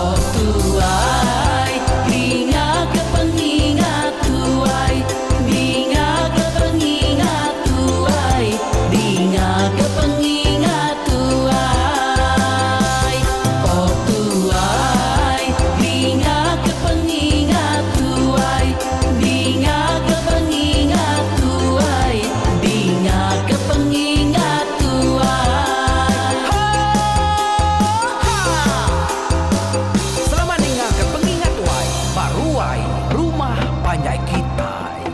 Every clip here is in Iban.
Oh tuai, dinga ke pengingat tuai, dinga ke pengingat tuai, dinga ke pengingat tuai. Oh tuai, dinga ke pengingat tuai, dinga ke pengingat tuai, dinga ke pengingat tuai. Ho! Ha! Selamat ninga ke pengingat tuai ba ruai rumah panjai kitai.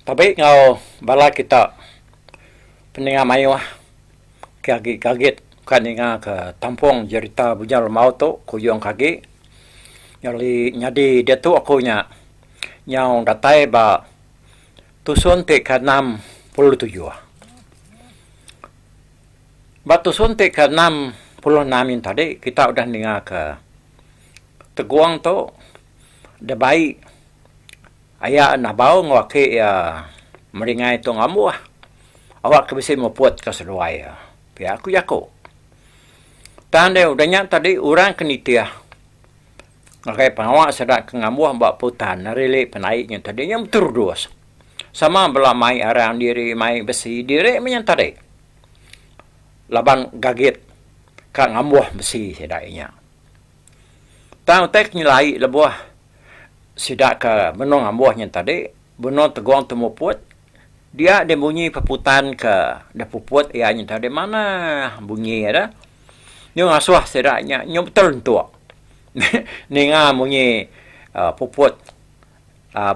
Tabi enggau bala kita peninga mayuh ke agi gagit ka ninga ke tampung jerita Bujang Lembau tu ke ujung ke agi. Nyadi nyadi diatu aku nya nyau datai ba tusun ti ke 67. Ba tusun ti ke 66 yen tadi kita udah ninga ke Tegung tu dibai aya Nabau enggau aki iya Meringai tu ngambuh awak ke bisi muput ka seduai iya. Pia ku jaku. Tang deh udah nya tadi orang ke nitih ngagai pengawa sida ke ngambuh ba putan ari ili penai nya tadi nya beterudus. Sama bela mai arang diri mai besi diri meh nya tadi. Laban gagit ka ngambuh besi sida inya. Tang utai ke nyelai lebuh sida ke benung ngambuh nya tadi benung tegung temuput dia deh bunyi peputan ke deh puput iya nya tadi manah bunyi iya deh. Nyu ngasuh sida nya nyu betul entuk ninga munyi uhh puput uhh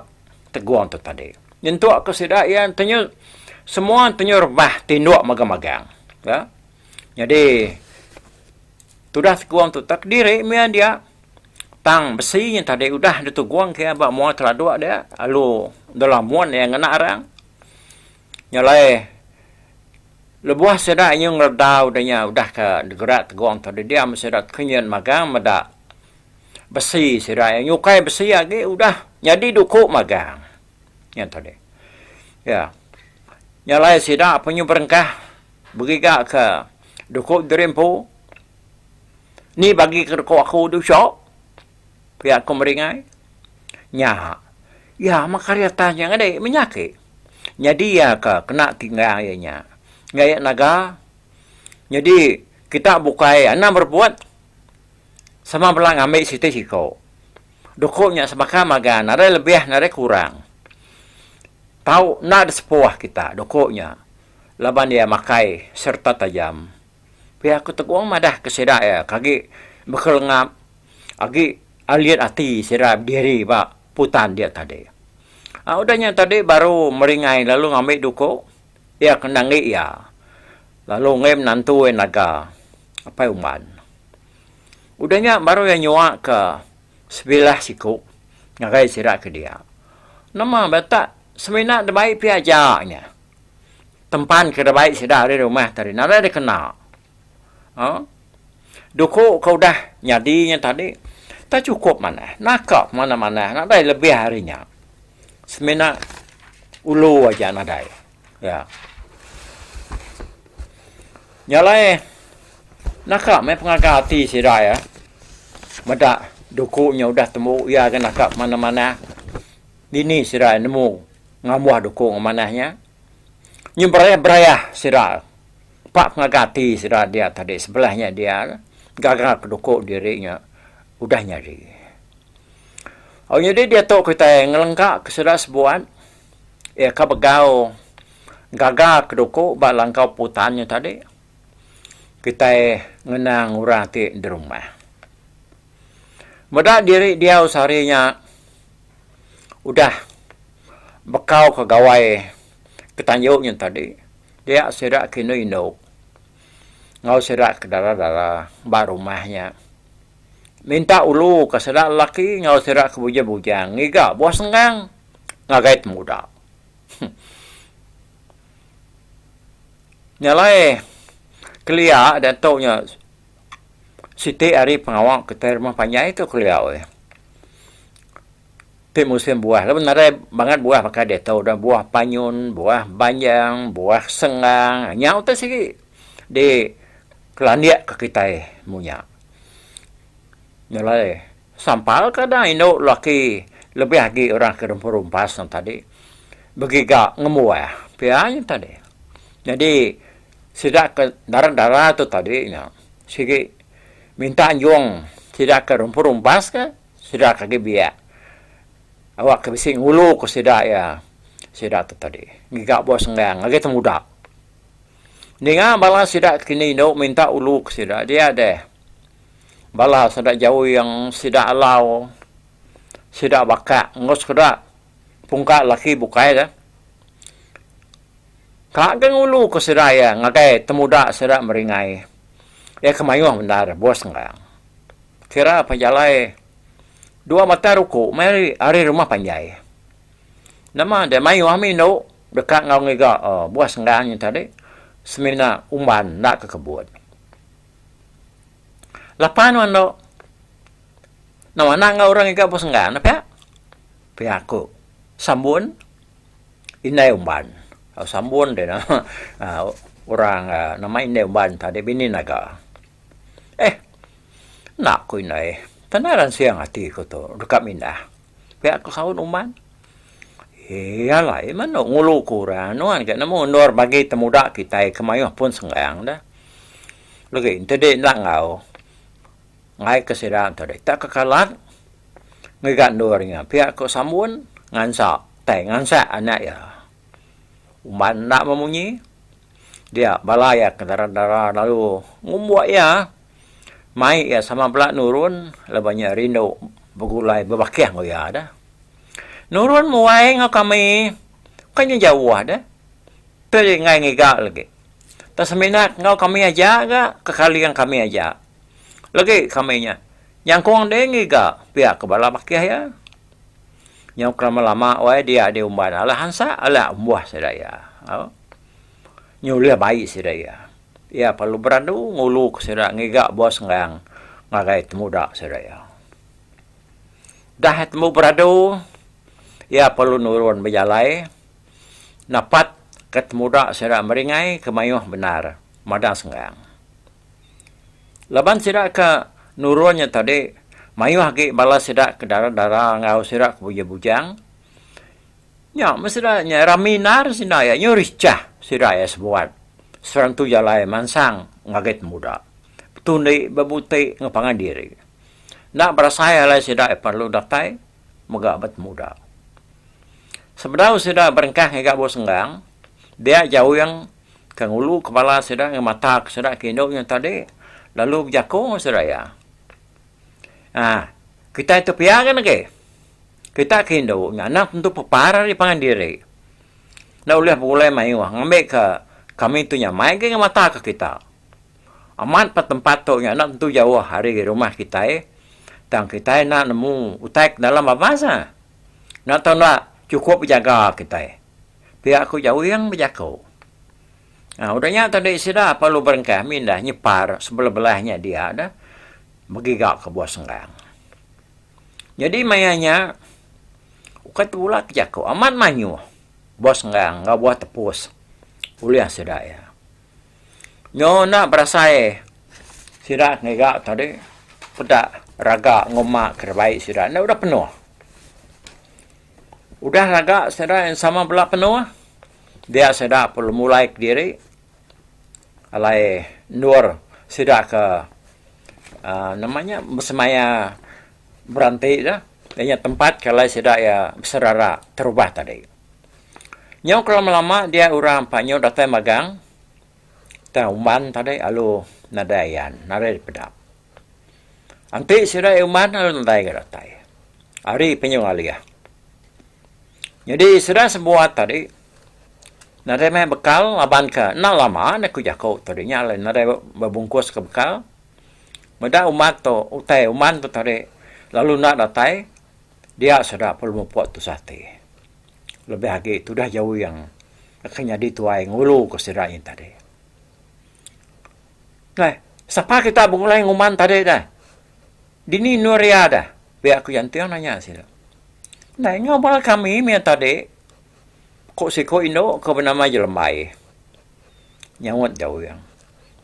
tegung tu tadi. Nyentuk ke sida iya tenyu semua tenyu rebah tinduk magang-magang. Ka nyadi tudah tegung tu tak kediri mih dia tang besi nya tadi udah ditegung ke iya ba mua teladuk dia lalu delamun iya ngena arang. Nya alai Lebuh sida nyu ngereda udah nya udah ke gerak tegong tadi dia meh sida tekenyit magang meda besi sida iya nyukai besi agi udah nyadi duku magang. Nya tadi. Ya. Nya alai sida pun nyu berengkah begiga ke duku diri empu. Ni bagi ke duku aku du syok pia ku Meringai. Nya. Ya meh kari atas nya ngadi menyaki. Nyadi iya ke kena tinggang iya nya ngaye naga. Nyadi kita bukai anang berebut sama bela ngambi siti siko. Duku nya sebaka magang nadai lebih nadai kurang. Tau enda disepuh kita duku nya laban iya makai sereta tajam. Pia ku Tegong madah ke sida iya ke agi bekelengap agi alit ati sida bediri ba putan dia tadi. Aaa udah nya tadi baru meringai lalu ngambi duku iya ke nanggi iya lalu enggai menantu iya naga apai umban. Udah nya baru iya nyua ke sebilah siku ngagai sida ke dia. Nama ba tak semina dibai pia aja nya. Tempan ke dibai sida ari rumah tadi nadai dikena. Aaa duku ke udah nyadi nya tadi tak chukup manah naka manah-manah nadai lebih ari nya. Semina ulu aja nadai. Ya. Nya alai naka meh pengaga ati sida iya meda duku nya udah tembu iya ga naka manah-manah dini sida iya nemu. Ngambuh duku ngemanah nya. Nyu berayah-berayah sida pak pengaga ati sida dia tadi sebelah nya dia gaga ke duku diri nya udah nyadi. Au nyadi diatu kitai ngelengka ke sida sebuat iya ka begau gaga ke duku ba langkau putan nya tadi kitai ngenang orang ti derumah. Meda diri diau sehari nya udah bekau ke gawai ke tanju nya tadi dia sida ke indu indu enggau sida ke dara dara ba rumah nya minta ulu ke sida lelaki enggau sida ke bujang bujang ngiga buah senggang ngagai temuda. Nya alai kelia diatu nya siti ari pengawa kitai rumah panjai tu kelia weh. Ti musim buah laban nadai bangat buah baka diatu da buah panyun, buah banjang, buah senggang nya utai sigi di kelandik ke kitai munya. Nya alai sampal kadang indu laki lebih agi orang ke rumpas rumpas ne tadi begiga ngembuah pia nya tadi. Nyadi sida ke dara dara tu tadi nya sigi minta anjung sida ke rumpas rumpas ke sida ke agi biak awak ke bisi ngulu ke sida iya sida tu tadi ngiga buah senggang agi temuda. Ninga bala sida ke kini indu minta ulu ke sida dia deh. Bala sida jawing, sida alau, sida bakak enggau sekeda pungka laki bukai deh. Ka ke ngulu ke sida iya ngagai temuda sida meringai. Iya ke mayuh bendar bos enggau. Kira pejalai dua batang ruku meh ari rumah panjai. Nama deh mayuh mih indu deka enggau ngiga buah senggang nya tadi semina umban enda ke kebun. Lapa nuan tu nama enda enggau orang ngiga buah senggang ne pia. Pia ku Sambun indai umban. Sambun deh orang nama indai umban tadi bini naga. Eh enda ku indai tanda ransing ati ku tu deka mindah. Pia ku saut uman. Iya alai meh ngulu ku orang nuan ga nemu endur bagi temuda kitai ke mayuh pun senggang deh. Legi enti dek enda enggau enggai ke sida enti dek tak kekalat ngiga endur nya pia ku sambun ngansa tai ngansak anak iya. Uman enda memunyi dia bala iya ke dara dara lalu ngumbuk iya. Mai iya sama bela nurun laban iya rindu begulai bebakih enggau iya deh. Nurun muai enggau kami bukai nya jauh deh. Tu agi enggai ngiga lagi. Tang semina enggau kami aja ga kekaling kami aja. Lagi kami nya nyangkung deh ngiga pia ke bala bakih iya. Nyau kelama lama wai dia diumban alah ansa alah umbuh sida iya. Au. Nyulih bai sida iya. Iya perlu beradu ngulu ke sida ngiga buah senggang ngagai temuda sida iya. Dah tembu beradu, iya perlu nurun bejalai napat ke temuda sida meringai ke mayuh bendar madang senggang. Laban sida ke nurun nya tadi mayuh agi bala sida ke dara-dara enggau sida ke bujang-bujang. Nya meh sida nya rami endar sida iya nyu richah sida iya sebuat serantu jalai mansang ngagai temuda betundi bebuti enggau pangan diri. Enda berasai alai sida iya perlu datai mega betemuda. Sebedau sida berengkah ngiga buah senggang dia jauh ke ngulu kepala sida ngemata ke sida ke indu nya tadi lalu bejaku enggau sida iya. Aaa kitai tu pia ke negi. Kita ke indu nya anang tentu pepar ari pangan diri. Enda ulih begulai mayuh ngambika kami tu nyamai agi ngemataka kita. Amat pa tempat tu nya enda tentu jauh ari rumah kitai tang kitai enda nemu utai ke dalam babas ah. Enda tau enda chukup bejaga kitai. Pia ku Jawing bejaku. Aaa udah nya tadi sida perlu berengkah mindah nyepar sebelah-belah nya dia deh begiga ke buah senggang. Nyadi maya nya ukai tebula ke jaku amat mayuh buah senggang enggau buah tepus ulih sida iya. Nyu enda berasai sida ngiga tadi peda raga enggau ma ke dibai sida enda udah penuh. Udah raga sida sama bela penuh dia sida perlu mulai kediri alai endur sida ke uhh nama nya besemaya beranti tu iya nya tempat ke alai sida iya beserara terubah tadi. Nyau ke lama lama dia orang empa nyau datai magang tang umban tadi lalu nadai ayan nadai dipeda. Enti sida iya uman lalu nadai ga datai. Ari penyung alih. Nyadi sida sebuat tadi nadai meh bekal laban ke enda lama ne ku jaku tadi nya alai nadai bebungkus ke bekal. Meda umat tu utai uman tu tadi lalu enda datai dia sida perlu mupuk tusah ati. Lebih agi tudah jawing ke nyadi tuai ngulu ke sida nyin tadi. Neh, sapa kita begulai nguman tadi deh. Dini endur iya deh, pia ku Janting nanya sida. Neh, enggau bala kami mih tadi, ku siku indu ke benama Jelembai. Nyaut Jawing.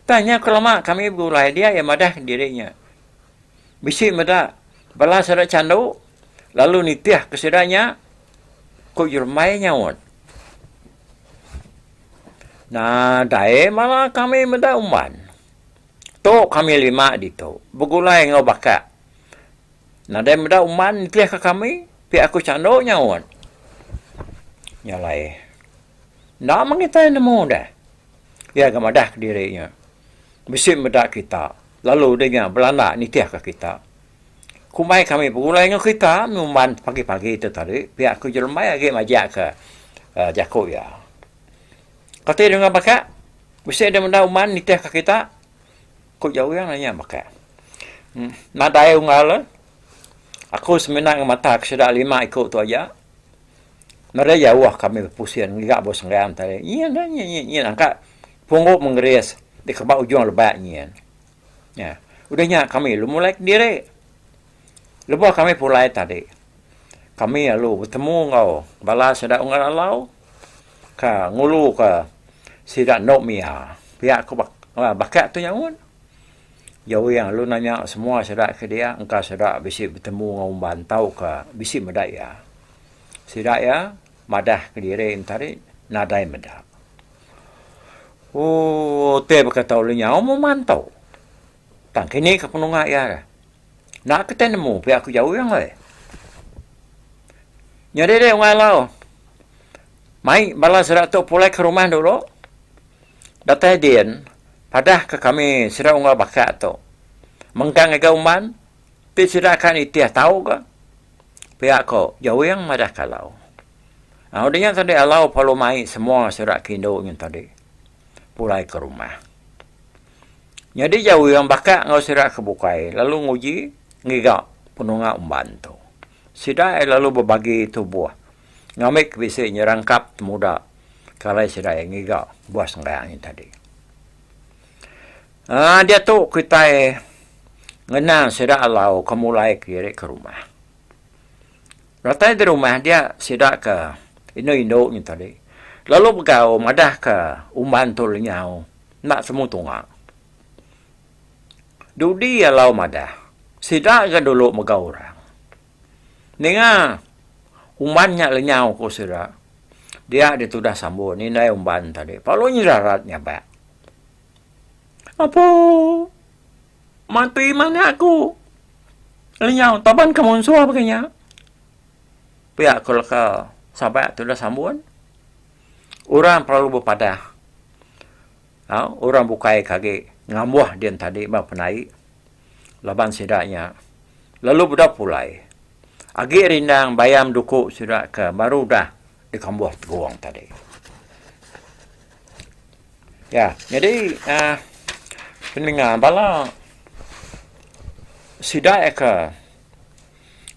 Tang nya ke lama kami begulai dia iya madah diri nya. Bisi meda bala sida chandu lalu nitih ke sida nya, ku Jelembai nyaut. Nadai bala kami meda umban. Tu kami lima ditu begulai enggau bakak. Nadai meda umban nitihka kami pia aku chandu nyaut. Nya alai enda meh kitai nemu deh. Iya ga madah kediri nya bisi meda kita lalu udah nya belanda nitihka kita. Kumbai kami begulai enggau kita ngumban pagi-pagi tu tadi pia ku Jeremai agi majak ke jaku iya. Kati deka baka bisi deh meda uman nitih ka kita ku Jawing nanya baka. Nadai unggal eh. Aku semina ngemata ke sida lima iku tu aja. Nadai jauh kami bepusin ngiga ba senggang tadi. Nyin nyin nyin angka punggu mengeris dikeba ujung lebak nyin. Nya. Udah nya kami lalu mulai kediri. Lebuh kami pulai tadi, kami lalu betemu enggau bala sida unggal alau ke nguluka sida endo mia. Pia ku baka tu nyaut. Jawing lalu nanya semua sida ke dia engka sida bisi betemu enggau umban tauka bisi meda iya. Sida iya madah kediri enti nadai meda. Ooh ti baka tau lenyau meh mantu. Tang kini ka penunga iya dah. Enda kitai nemu pia ku jauh ai. Nyadi deh wang alau mai bala sida tu pulai ke rumah dulu. Datai din padah ka kami sida unggal baka tu. Mengkang ngagai umban ti sida ka nitih tau ka pia ko jauh madah ka alau. Au udah nya tadi alau perlu mai semua sida ke indu nyin tadi pulai ke rumah. Nyadi jauh baka enggau sida ke bukai lalu nguji ngiga penunga umban tu. Sida iya lalu bebagi tubuh ngambi ke bisi nyerangkap temuda ke alai sida iya ngiga buah senggang nyin tadi. Aaa diatu kitai ngenang sida alau ke mulai kediri ke rumah. Datai di rumah dia sida ke indu-indu nya tadi lalu begau madah ke umban tu lenyau enda semu tunga. Dudi alau madah sida ga dulu mega orang. Ninga umban nya lenyau ku sida dia ditudah sambun indai umban tadi lalu nyerarat nyabak. Apo. Mati meh aku. Lenyau taban ke munsuh baka nya. Pia ku leka sabak tu udah sambun. Orang perlu bepadah. Au orang bukai ke agi ngambuh din tadi ba penai laban sida nya lalu beda pulai. Agi rindang bayam duku sida ke baru udah dikambuh tegong tadi. Ya, nyadi uhh peninga bala sida iya ke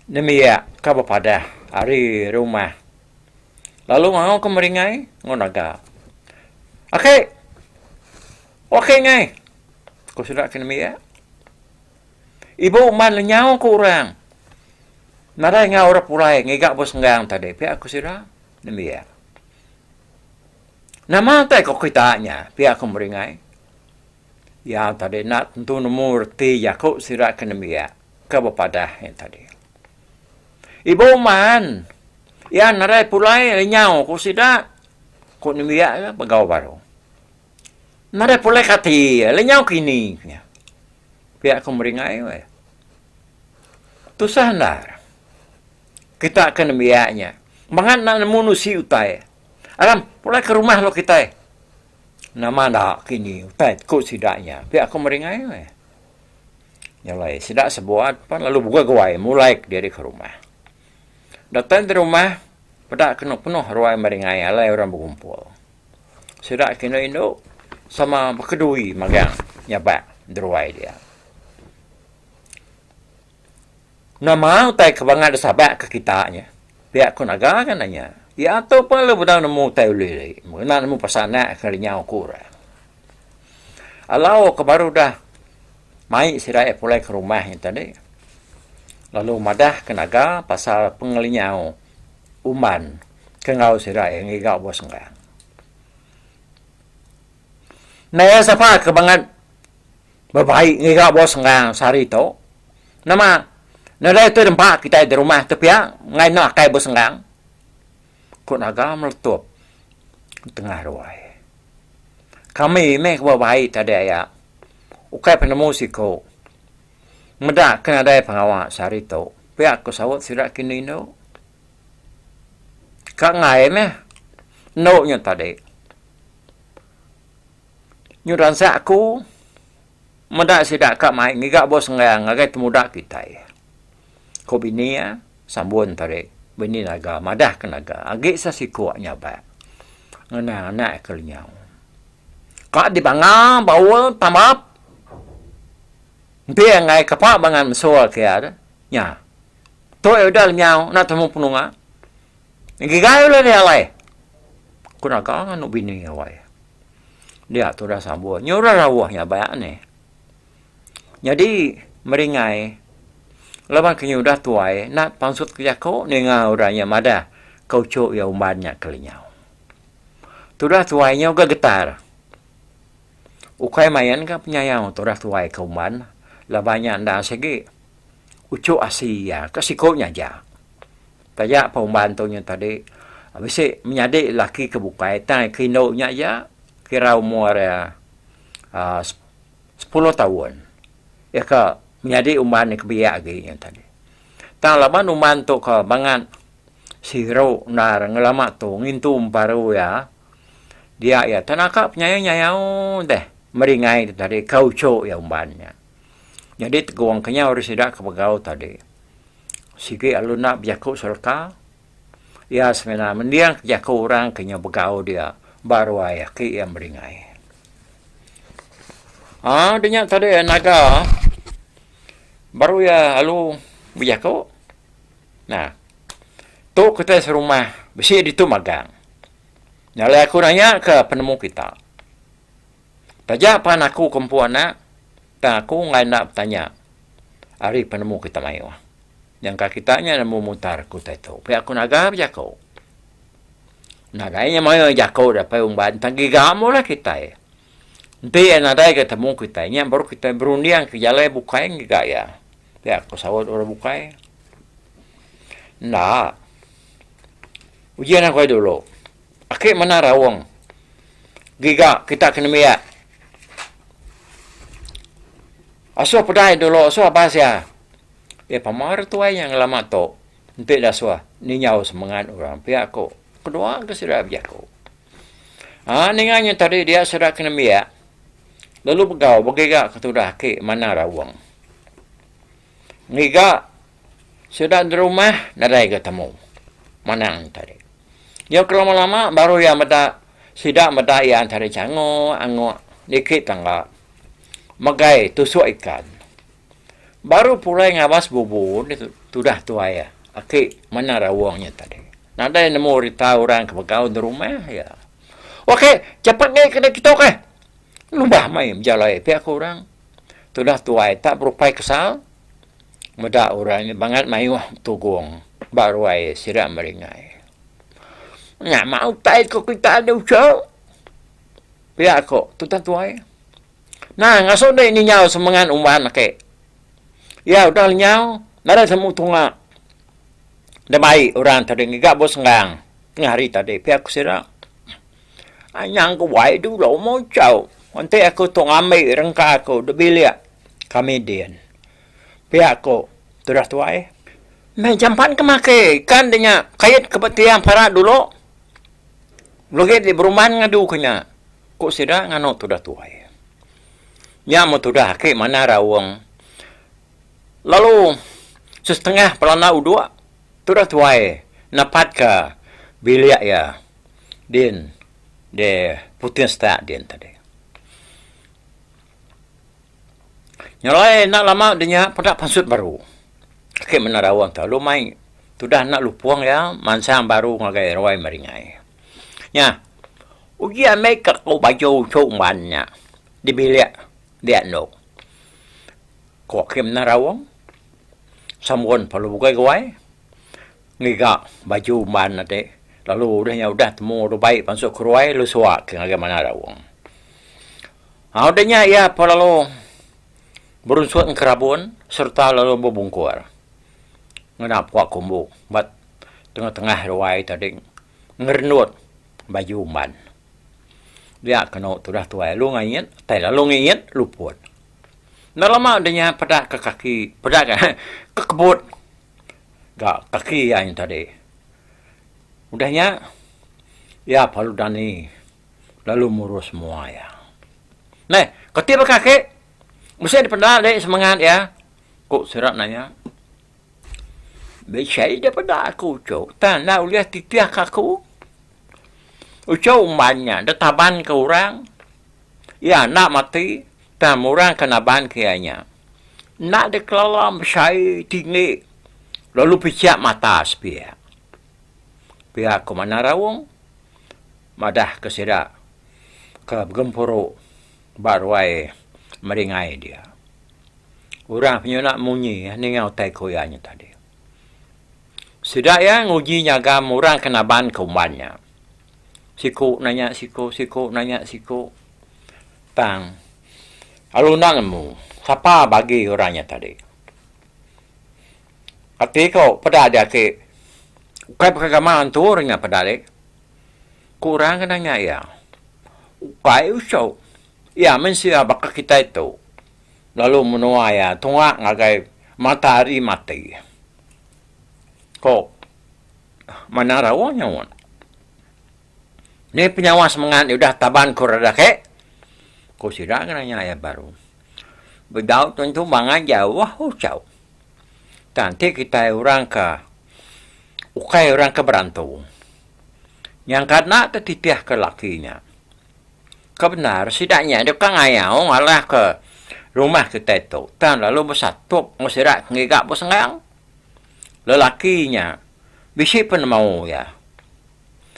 nembiak ke bepadah ari rumah lalu ngau ke meringai enggau naga. Ake ok ngai ku sida ke nembiak. Ibu man lenyau ku orang nadai enggau orang pulai ngiga besenggang tadi pia ku sida nembiak. Nama utai ko kita nya pia ko Meringai. Iya tadi enda tentu nemu reti jaku sida ke nembiak ke bepadah nya tadi. Ibu man. Iya nadai pulai lenyau ku sida, ku nembiak iya begau baru. Nadai pulai kati iya, lenyau kini ku iya. Pia ku Meringai weh. Tusah endar kita ke nembiak nya bangat enda nemu nusi utai. Aram pulai ke rumah lalu kitai. Nama enda kini utai ku sida nya. Pia ku Meringai weh. Nya alai sida sebuat pan lalu beguai-guai mulai kediri ke rumah. Datai di rumah peda kenu penuh ruai meringai alai orang begumpul. Sida ke indu-indu sama bekedui magang nyabak deruai dia. Nama utai ke bangat disabak ke kita nya? Pia ku Naga ga nanya. Iya tu pun lalu bedau nemu utai ulih diri. Enda nemu pasal anak ke lenyau ku orang. Alau ke baru udah mai sida iya pulai ke rumah nya tadi lalu madah ke naga pasal pengelinyau umban ke enggau sida iya ngiga buah senggang. Meh sapa ke bangat bebai ngiga buah senggang sehari tu nama nadai tu nempa kitai di rumah tu pia enggai enda akai buah senggang ku naga meletup tengah ruai. Kami meh ke bebai tadi aya. Ukai penemu siku. Meda ke nadai pengawa sehari tu, pia ku saut sida ke indu. Ka enggai meh endu nya tadi. Nyu ransak aku meda sida ka mai ngiga bos enggang ngagai temuda kitai. Ku bini iya sambun tadi bini naga madah ke naga agi sesiku nya ba. Ngena anak ke lenyau. Ka dibanga baul tambap. Enti enggai kapa bangan mesul ke iya tu. Nya. Tu iya udah lenyau enda temu penunga. Gigai ulih dia alai. Ku naga nganu bini awai. Dia tudah sambul. Nyuruh rauh nya ba nih. Nyadi meringai laban ke nyudah tuai enda pansut ke jaku ninga orang nya madah ke uchu iya umban nya ke lenyau. Tudah tuai nya uga getar. Ukai main ka penyayau tudah tuai ke umban laban nya enda sigi uchu asi iya ke siku nya aja. Taja pa umban tu nya tadi bisi menyadi laki ke bukai tang ke indu nya aja kira umur iya uhh sepuluh taun iya ka menyadi umban ke biak agi nya tadi. Tang laban umban tu ka bangat siru endar ngelama tu ngintu emparu iya dia iya tak naka penyayau nyayau deh meringai tu tadi ke uchu iya umban nya. Nyadi tegong kenyau ari sida ke begau tadi sigi lalu enda bejaku sereta iya semina mending ke jaku orang ke nyau begau dia ba ruai aki iya meringai. Aa de nya tadi naga baru iya lalu bejaku nah tu kitai serumah bisi ditu magang. Nya alai aku nanya ka penemu kita. Taja pan aku ke empu anak tang aku enggai enda betanya ari penemu kita mayuh. Nyangka kita nya nemu mutar ke utai tu. Pia aku naga bejaku. Nadai nya mayuh jaku da pai umban tang giga mula kitai. Enti iya nadai ga temu kitai nya baru kitai berunding ke jalai bukai ngiga iya. Pia ku saut orang bukai. Enda. Uji anak ku dulu. Aki mena raung. Giga kita ke nembiak. Asuh pedai dulu asuh abas iya. Iya pama re tuai nya ngelama tu. Enti dasuh ninjau semengat orang pia ku kedua ke sida bejaku. Aa ninga nya tadi dia sida ke nembiak lalu begau begiga ke tudah aki manah raung. Ngiga sida di rumah nadai ga temu manang tadi. Nyau ke lama-lama baru iya meda sida meda iya tadi changok angok niki tangga megai tusuk ikan. Baru pulai ngabas bubu tudah tuai aki mena raung nya tadi. Nadai nemu rita orang ke begau di rumah iya. Ok cepat ngi kena kitu keh. Lubah mai bejalai pia ku orang. Tudah tuai tak berupai kesal meda orang nya bangat mayuh betugong ba ruai sida meringai. Nama utai ku kita nya uchu? Pia ku tudah tuai. Nah ngasuh dek ninyau semengat umban ake. Iya udah lenyau nadai semu tunga. Demai orang tadi ngiga bos senggang tengah hari tadi pia ku sida. Anyang ku wai dulu muchau enti aku tu ngambi rengka aku da bilik kami din. Pia ku tudah tuai. Meh jampan ke makai ikan da nya kait ke ba tiang para dulu. Legi ti berumban ngadu ke nya ku sida nganu tudah tuai. Nya meh tudah ake manah raung. Lalu sesetengah pelanda udok tudah tuai napatka bilik iya din di Puting Setak din tadi. Nya alai enda lama da nya peda pansut baru ake menda raung tu lalu mai tudah enda lupong iya mansang baru ngagai ruai Meringai. Nya uji ambi ka ku baju uchu uban nya di bilik dia endo. Ku Akim enda raung sambun perlu bukai guai ngiga baju uban ati lalu udah nya udah temu rubai pansut keruai lalu suak ke ngagai manah raung. Au udah nya iya pun lalu berunsut engkerabun sereta lalu bebungkur ngena pua kumbu ba tengah-tengah ruai tadi ngerendut baju uban. Dia kenu tudah tuai lalu ngait tai lalu ngait luput. Enda lama udah nya peda ke kaki peda ke kebut ga kaki iya nya tadi. Udah nya iya perlu dani lalu murus mua iya. Neh keti baka ake mesti dipeda deh semengat iya ku sira nanya. Bisi da peda aku tu tang enda ulih titih ka aku. Uchu umban nya da taban ke orang iya enda mati. Tang orang ke naban ke iya nya enda dikelala mesai tinggi lalu pichak mata sepiak. Pia ku Manang Raung madah ke sida ke begempuru ba ruai Meringai dia. Orang penyuna munyi ninga utai ku iya nya tadi. Sida iya nguji nyagam orang ke naban ke umban nya. Siku nanya siku, siku nanya siku. Tang, lalu enda nemu sapa bagi orang nya tadi. Ati ko peda dia ati ukai baka gamal antu orang nya peda deh. Ku orang ke nanya iya, ukai uchu iya mensia baka kitai tu lalu menua iya tunga ngagai matahari mati. Ko Manang Raung nyaut. Ni penyawa semengat ni udah taban ku reda ke? Ku sida ke nanya iya baru. Bedau tentu bangat jauh uchu. Tang ti kitai orang ke ukai orang ke berantu. Nyangka enda tetitih ke laki nya. Ke bendar sida nya deka ngayau ngalah ke rumah kitai tu tang lalu besatup enggau sida ke ngiga besenggang. Lelaki nya bisi penemu iya.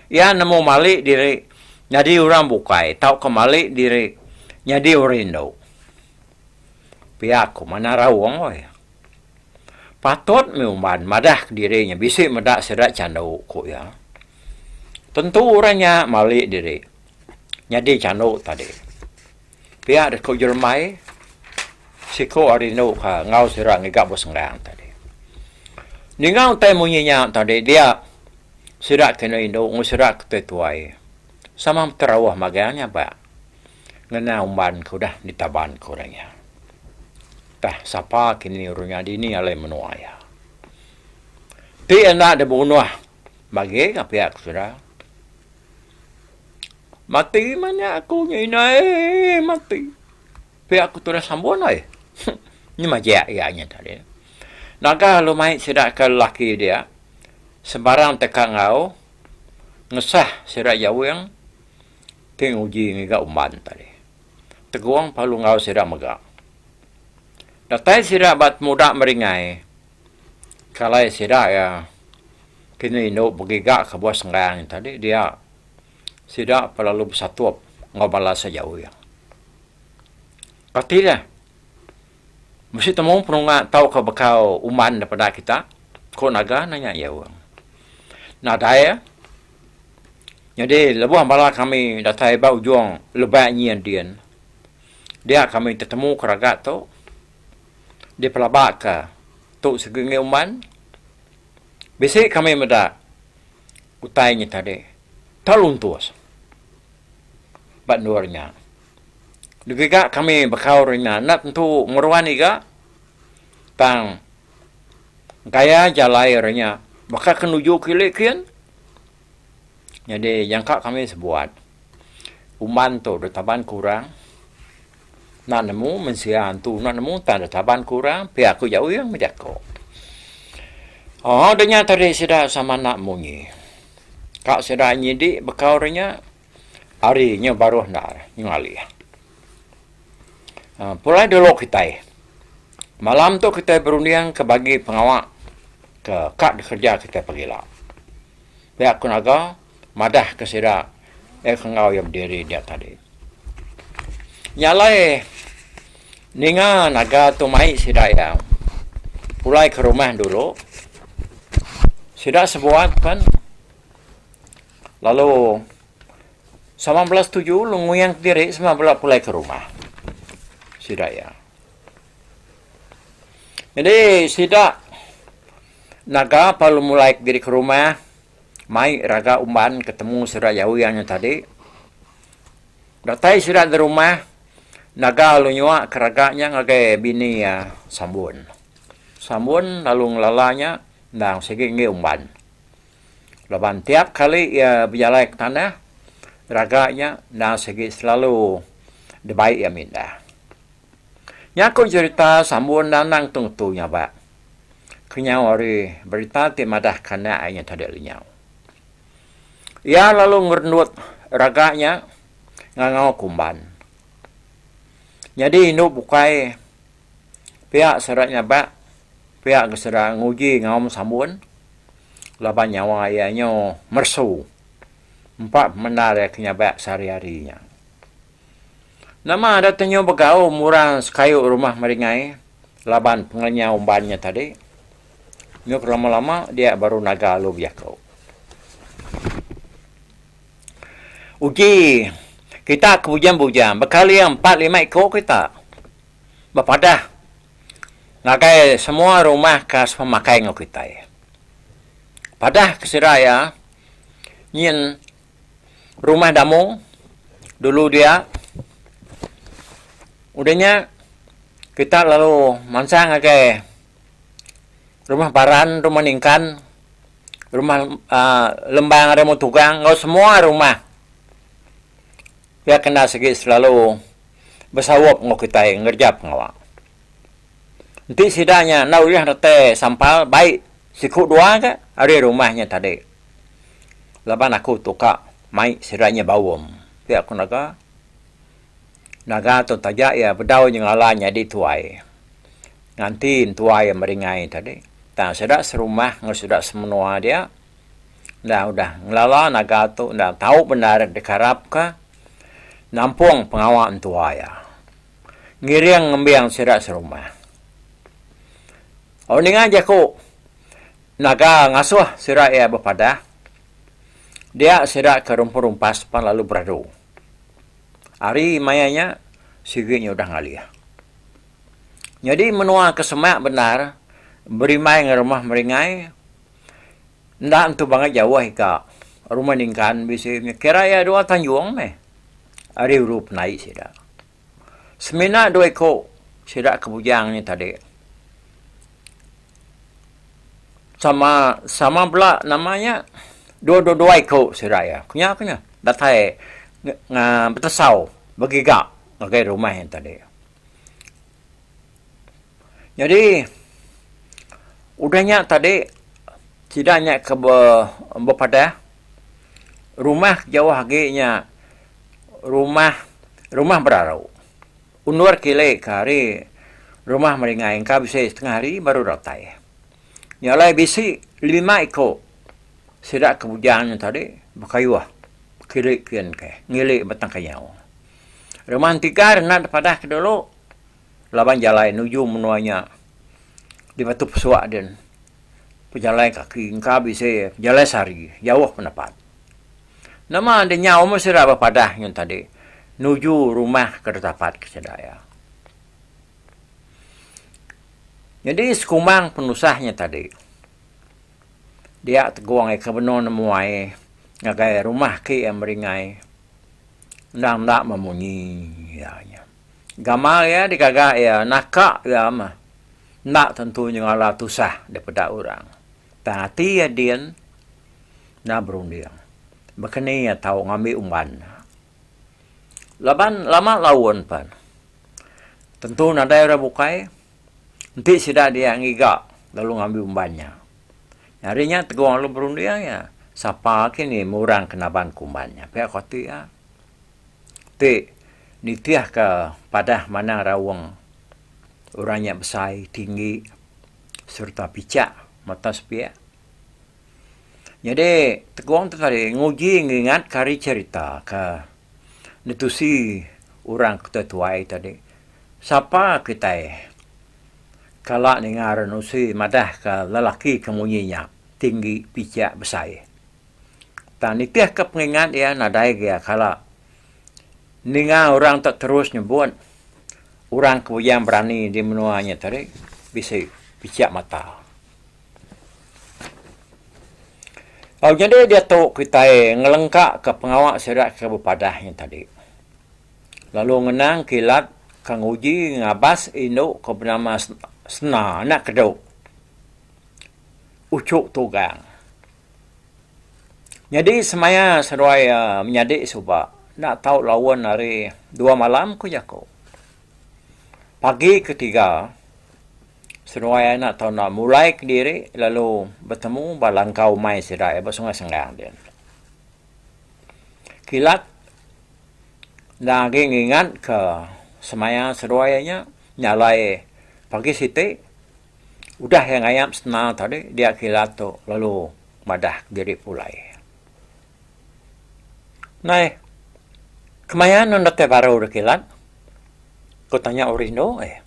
Iya nemu mali diri nyadi orang bukai tauka mali diri nyadi orang indu. Pia ku Manang Raung weh. Patut mih umban madah kediri nya bisi meda sida chandu ku iya. Tentu orang nya mali diri nyadi chandu tadi. Pia deh ku Jeremai siku ari indu ka enggau sida ngiga besenggang tadi. Ninga utai munyi nya tadi dia. Sida ke enda indu enggau sida ke tuai tuai sama beterauh magang nya ba ngena umban ke udah ditaban ke orang nya. Tah sapa kini orang nya dini alai menua iya. Ti enda dibunuh bagi ka pia ku sida. Mati meh nya aku nya indai mati. Pia ku tudah sambun ai. Nya majak iya nya tadi. Naga lalu mai sida ke lelaki dia sebarang teka enggau ngesah sida jawing ti nguji ngiga umban tadi. Tegong perlu enggau sida mega. Datai sida ba temuda meringai ke alai sida iya kini indu begiga ke buah senggang tadi dia sida perlu besatup enggau bala sejawing. Kati nya bisi temu penunga tauka bekau umban da peda kita? Ku Naga nanya iya wang. Nadai ah. Nyadi lebuh bala kami datai ba ujung lebak nyin din dia kami tetemu ke raga tu dipelaba ka tu sigi enggai umban. Bisi kami meda utai nya tadi tau luntus ba endur nya. Digiga kami bekau ri nya enda tentu meruan iga tang gaya jalai ri nya baka ke nuju kili kin. Nyadi jangka kami sebuat umban tu ditaban kurang enda nemu mensia antu enda nemu tang ditaban kurang pia ku jauh iya bejako. Ooh da nya tadi sida sama enda munyi. Ka sida nyidi bekau re nya ari nya baruh enda ngalih. Aaa pulai dulu kitai. Malam tu kitai berunding ke bagi pengawa ke ka dikereja kitai pagila. Pia ku naga madah ke sida eh ke enggau iya bediri dia tadi. Nya alai ninga naga tu mai sida iya pulai ke rumah dulu sida sebuat pen lalu sama bela setuju lalu nguyang kediri sama bela pulai ke rumah sida iya. Nyadi sida naga perlu mulai kediri ke rumah mai raga umban ke temu sida jawing nya tadi. Datai sida da rumah naga lalu nyua ke raga nya ngagai bini iya Sambun. Sambun lalu ngelala nya endang sigi enggi umban. Laban tiap kali iya bejalai ke tanah raga nya endang sigi selalu dibai iya mindah. Nya ku jerita Sambun endang tentu nyabak kenyau ari berita ti madah ke anak iya nya tadi lenyau. Iya lalu ngerendut raga nya ngangau kumban. Nyadi indu bukai pia sida nyabak pia ga sida nguji ngaum sambun laban nyawa iya nyu meresu empa pemendar iya ke nyabak sehari-hari nya. Nama da tenyu begau murang sekayu rumah meringai laban pengelenyau umban nya tadi. Nyuk lama-lama dia baru naga lalu bejaku. Uji kita ke bujang-bujang bekaling 4 5 iku kita bepadah ngagai semua rumah ke sepemakai enggau kitai. Padah ke sida iya nyin rumah damu dulu dia udah nya kita lalu mansang ngagai Rumah Baran, Rumah Ningkan, Rumah uhh Lembang Remu Tugang enggau semua rumah iya kena sigi selalu besaup enggau kitai ngereja pengawa. Enti sida nya enda ulih reti sampal bai siku dua ka ari rumah nya tadi laban aku tu ka mai sida nya baum pia ku naga. Naga tu taja iya bedau nyengala nyadi tuai. Nganti entuai meringai tadi. Tang sida serumah enggau sida semenua dia enda udah ngelala naga tu enda tau bendar dikarapka nampung pengawa entua iya. Ngiring ngembing sida serumah. Oh ninga jaku naga ngasuh sida iya bepadah dia sida ke rumpas-rumpas pan lalu beradu. Ari maya nya sigi nya udah ngalih. Nyadi menua ke semak bendar berimbai enggau rumah meringai enda entu bangat jauh ika rumah ningkan bisi kira iya dua tanjung meh ari ulu penai sida. Semina dua iku sida ke bujang nya tadi sama sama bela nama nya dua dua iku sida iya. Ku nya ku nya datai betesau begiga ngagai rumah nya tadi. Nyadi udah nya tadi sida nya ke bepadah rumah jauh agi nya rumah rumah beraru. Undur kili ke hari rumah meringai engka bisi setengah hari baru datai. Nya alai bisi lima iku sida ke bujang nya tadi bekayuh kili kin ke ngili Batang Kanyau. Rumah entigar enda dipadah ke dulu laban jalai nuju menua nya di Batu Pesuk din pejalai kaki engka bisi pejalai sehari jauh penapat. Nama deh nyau meh sida bepadah nyen tadi nuju rumah ke ditapat ke sida iya. Nyadi sekumbang penusah nya tadi. Dia Tegong iya ke benung nemuai ngagai rumah ke iya meringai endang enda memunyi iya nya. Gamal iya digaga iya naka iya mah enda tentu nyengala tusah dipeda orang. Tang ati iya din enda berunding baka ni iya tau ngambi umban. Laban lama laun pen tentu nadai orang bukai enti sida dia ngiga lalu ngambi umban nya. Ari nya Tegong lalu berunding iya sapa kini murang ke naban ke umban nya pia ku ati iya. Ti nitih ke padah manang raung orang nya besai tinggi sereta pichak mata sepiak. Nyadi Tegong tu tadi nguji ngingat ke ari cherita ke ditusi orang ke tuai tuai tadi. Sapa kitai kala ninga re nusi madah ke lelaki ke munyi nya tinggi pichak besai. Tang nitih ke pengingat iya nadai ge iya kala ninga orang te terus nyebut orang ke bujang berani di menua nya tadi bisi pichak mata. Au nyadi diatu kitai ngelengka ka pengawa sida ke bepadah nya tadi. Lalu ngenang kilat ke nguji ngabas indu ke benama Sena anak Kedu Uchu Tugang. Nyadi semaya seduai menyadi suba enda tau laun ari dua malam ku jaku. Pagi ketiga Seduai anak tau enda mulai kediri lalu betemu ba langkau umai sida iya ba Sungai Senggang din. Kilat enda agi ngingat ke semaya seduai iya nya nya alai pagi siti udah iya ngayap sena tadi dia kilat tu lalu madah kediri pulai. Nai kemaya ne datai baru kilat? Ku tanya orang indu eh.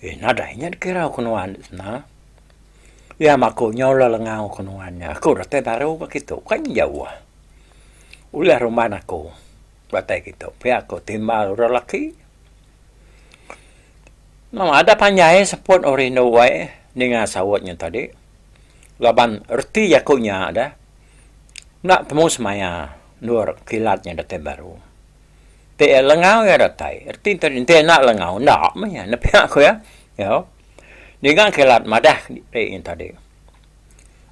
Eh nadai nya dikira ku nuan sena. Iya mah aku nyau lelengau ku nuan nya. Aku datai baru ba kitu kan jauh. Ulih rumban aku datai kitu pia ku timbal orang laki. Nama ada panjai seput orang indu ai ninga saut nya tadi laban reti jaku nya deh enda temu semaya endur kilat nya datai baru. Ti iya lengau iya datai. Reti enti enti enda lengau enda meh iya ne pia ku iya. Au. Ninga kilat madah diri nya tadi.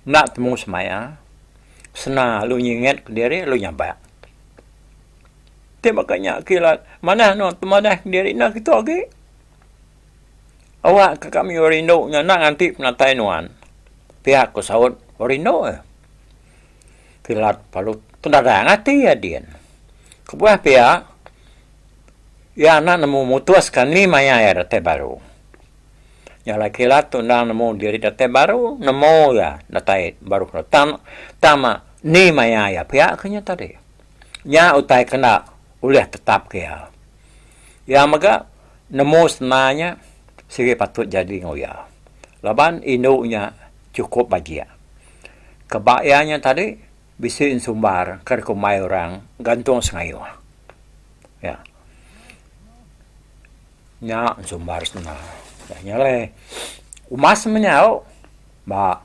Enda temu semaya sena lalu nyinget kediri lalu nyabak. Ti baka nya kilat manah nuan tu madah kediri enda kitu agi. Awak ke kami orang indu nya enda nganti penatai nuan. Pia ku saut orang indu. Kilat lalu tedadang ati iya din. Kebuah pia, iya enda nemu mutuska ni maya iya datai baru. Nya alai kilat tu endang nemu diri datai baru, nemu iya datai baru tang tang mah ni maya iya pia ke nya tadi. Nya utai ke enda ulih tetap ke iya. Iya mega nemu sena nya sigi patut jadi enggau iya. Laban indu nya chukup bajik. Keba iya nya tadi bisi ensumbar ke dikumbai orang gantung sengayuh. Ya. Nya ensumbar sena. Nya alai umas meh nya au ba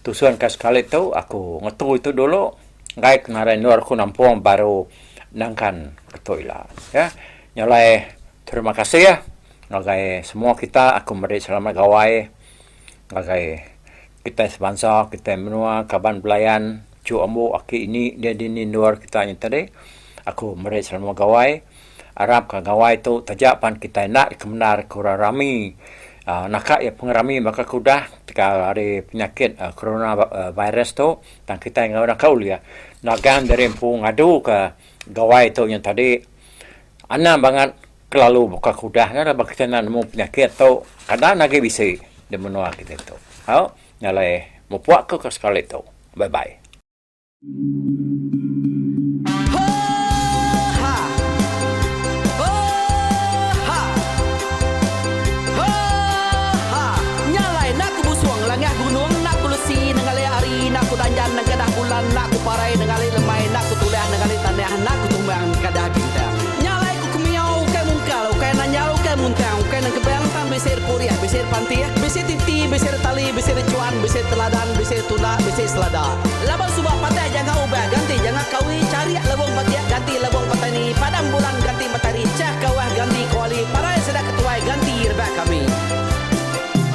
tusun ke sekali tu aku ngetu itu dulu enggai ke ngaran endur aku nampung baru nangkan ketu ila. Ya. Nya alai terima kasih ngagai semua kita aku meri selamat gawai ngagai Kitai sebansa, kitai menua, kaban belayan, chu ambu aki ini dia dini endur kita nya tadi. Aku meri selamat gawai. Arap ka gawai tu taja pan kitai enda dikemendar ke orang rami uhh naka iya pengerami baka ke udah tegal ari penyakit corona virus tu tang kitai enggau naka ulih nagang diri empu ngadu ka gawai tu nya tadi. Anang bangat kelalu baka ke udah nya laban kitai enda nemu penyakit tu kada ne agi bisi di menua kitai tu. Au nya alai mupuk ku ke sekali tu. Bye bye. Nya alai ku kemiau ukai mungkal, ukai nanyal, ukai muntang, ukai nengkebang tang bisi purih, bisi pantih, bisi titi, bisi tali, bisi rechuan, bisi teladan, bisi tunda, bisi selada. Laban suba patah jangka ubah ganti jangka kawi, charik lebung batik ganti lebung petani, padam bulan ganti matahari, chah kawah ganti kuali, parai sida ketuai ganti rebak kami.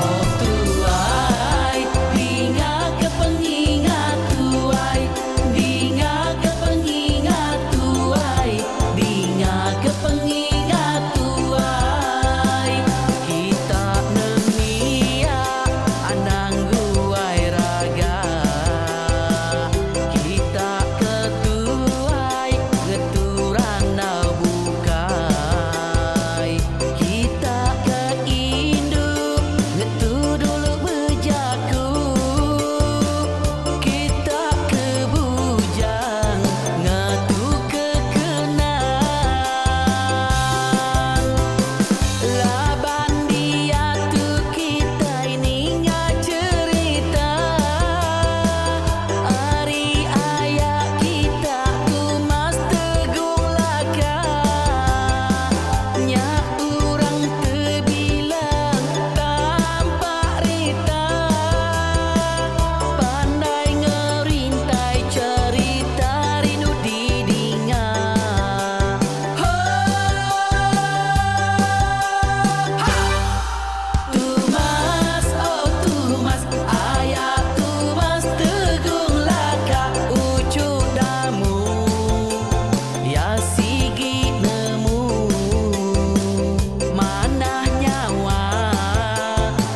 Oh tuai, dinga ke pengingat tuai, dinga ke pengingat tuai, dinga ke pengingat tuai. Kita nembiak anang guai raga, kita ke tuai ngetu randau bukai. Kita ke indu ngetu dulu bejaku, kita ke bujang ngetu ke kenang. Laban diatu kitai ninga cherita ari aya kita Tumas Tegung Laka. Nya orang tebilang tampak rita, pandai ngerintai cherita rindu didinga. Ho ha! Tumas, oh Tumas, aya Tumas Tegung Laka, uchu Damu, ya sigi nemu. Manah nyawa,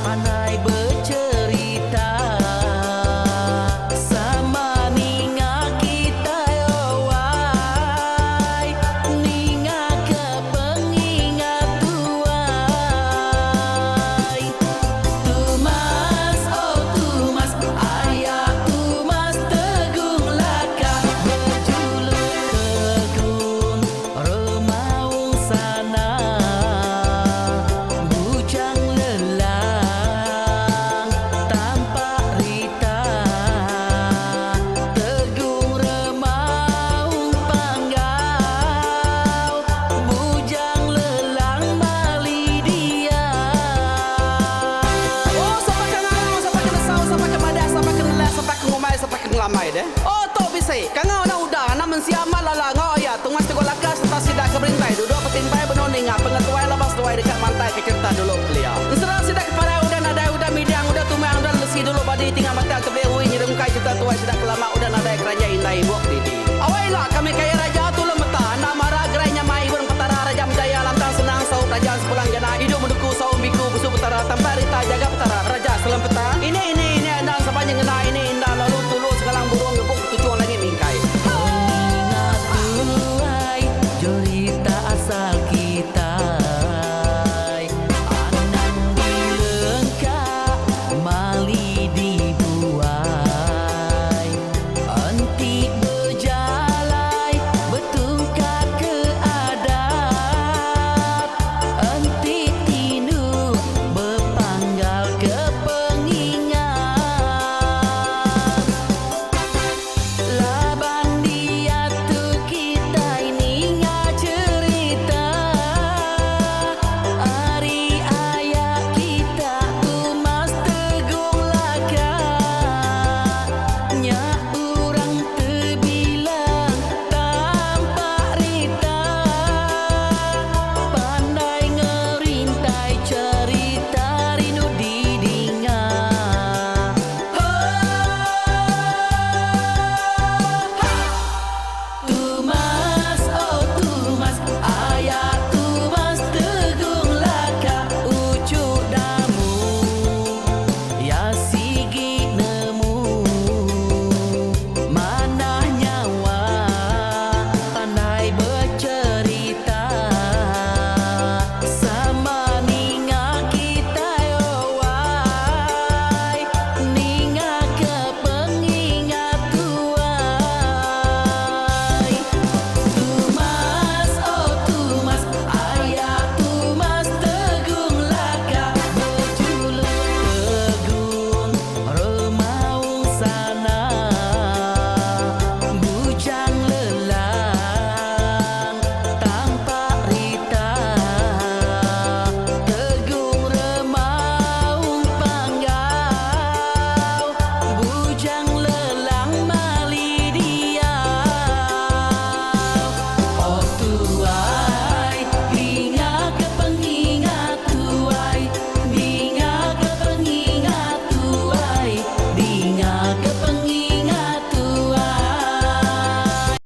pandai becerita, sama ninga kitai owai, ninga ke pengingat tuai. Tumas, oh Tumas, aya Tumas Tegung Laka, bejuluk Tegung Remaung Sana, bujang lelang tampak rita, Tegung Remaung Panggau, bujang lelang mali dia. Oh, sapa ke ngangau, sapa ke nesau, sapa ke madah, sapa ke nelah, sapa ke ngumbai, sapa ke ngelamai deh. Oh, tu bisi. Kangau anak uda, anak mensia.